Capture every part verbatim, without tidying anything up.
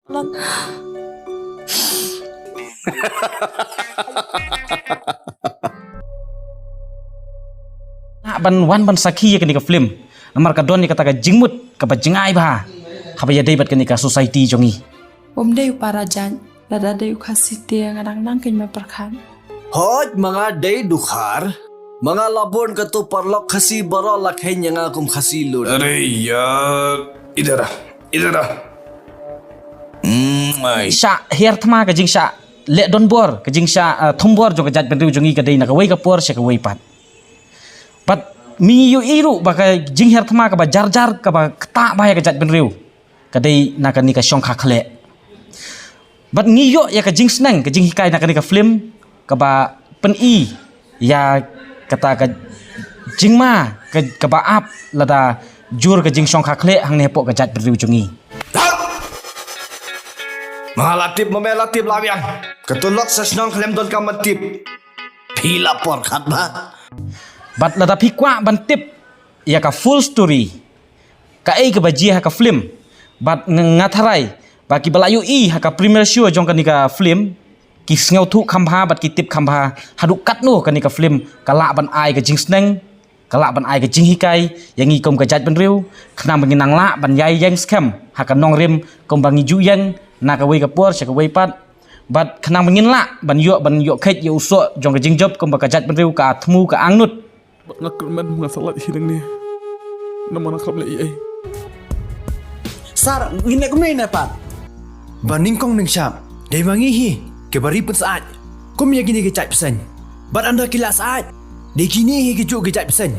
Lah ban wan ban sakhi ïa kane ka film. Namar ka don ïa kata ka jingmut kaba jngai bha, haba ïadei bad kane ka society jong ngi. Ym dei u para jait, lada dei u Khasi te nga dang nang kein ma pyrkhat. Hooid, ma nga dei Dkhar. Ma nga la bun katto paralok Khasi baroh la kheiñ ïa nga kum Khasi lut. अरे यार, इधर आ, इधर आ। Mm, ai. Shah hiar thma, ka jingshah leh donbor, ka jingshah, ah, thombor jong ka jaitbynriew jong ngi ka dei na kawei ka por sha kawei pat. Bad ngi ïohi ruh ba ka jinghiar thma kaba jar jar kaba ktah bha ïa ka jaitbynriew ka dei na kane ka shongkha khleh. Bad ngi ïoh ïa ka jingsneng, ka jinghikai na kane ka film kaba pyni ïa kata ka jingma ka, kaba ap lada jur ka jingshongkha khleh hangne hapoh ka jaitbynriew jong ngi. Ma la tip, ma me la tip la biang. Ka tulok sa shnong khlem donkam ban tip. Phi la por khat ba. Bad lada phi kwah ban tip ïa ka full story, kaei kaba jia ha ka film, bad nga, nga tharai ba kiba la ïohi ha ka premiere show jong kane ka film ki sngewthuh kham bha bad ki tip kham bha haduh katno kane ka film ka lah ban ai ka jingsneng, ka lah ban ai ka jinghikai ïa ngi kum ka jaitbynriew, khnang ba ngin nang lah ban ïai ïeng skhem ha ka nongrim kumba ngi ju ïeng na kawei ka por sha kawei pat. Bad khnang ba ngin lah ban ïoh, ban ïoh kheit ïa u soh jong ka jingjop kumba ka jaitbynriew ka thmu ka angnud. Bad nga kyrmen nga sa lait hi nangne. Namar nga khlem leh ei ei. Sir, ngin leh kumne ne pat? Ba nyngkong nyngshap dei ma ngi hi kiba ri pynsyaid kum ïa kine ki jaitbseiñ. Bad ynda ki la syaid, dei kine hi kijuh ki jaitbseiñ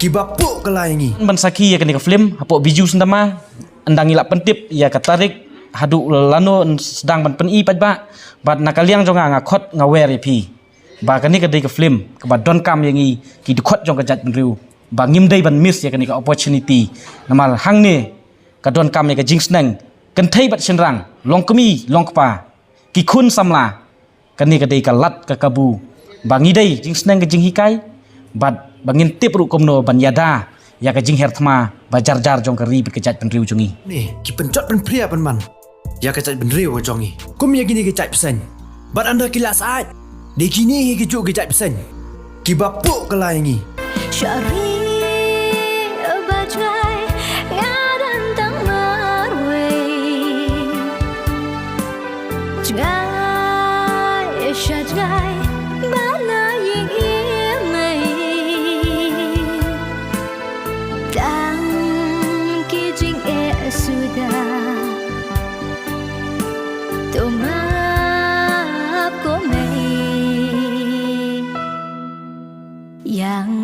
kiba puh kylla ïa ngi. Ban sakhi ïa kane ka film hapoh Bijou Cinema, ynda ngi la pyntip ïa ka tarik haduh lano sdang ban pyni pat ba, bad na ka liang jong nga nga khot nga wer ïa phi ba kane ka dei ka film kaba donkam ïa ngi ki dkhot jong ka jaitbynriew, ba ngim dei ban miss ïa kane ka opportunity. Namar hangne ka donkam ïa ka jingsneng kynthei bad shynrang, long kmie long kpa, ki khun samla. Kane ka dei ka lad ka kabu ba ngi dei jingsneng ka jinghikai, bad ba ngin tip ruh kumno ban ïada ïa ka jinghiar thma ba jar jar jong ka ri bad ka jaitbynriew jong ngi. Ne ki pynjot pynphria pynban ïa ka jaitbynriew jong ngi kum ïa kine ki jaitbseiñ. Bad ynda ki la syaid, dei kine hi kijuh ki jaitbseiñ kiba puh kylla ïa ngi. Shari ba jngai nga don tang marwei. Jngai sha jngai ba la ïing i mei. Tang ki jingeh suda. To map ko mei. Yang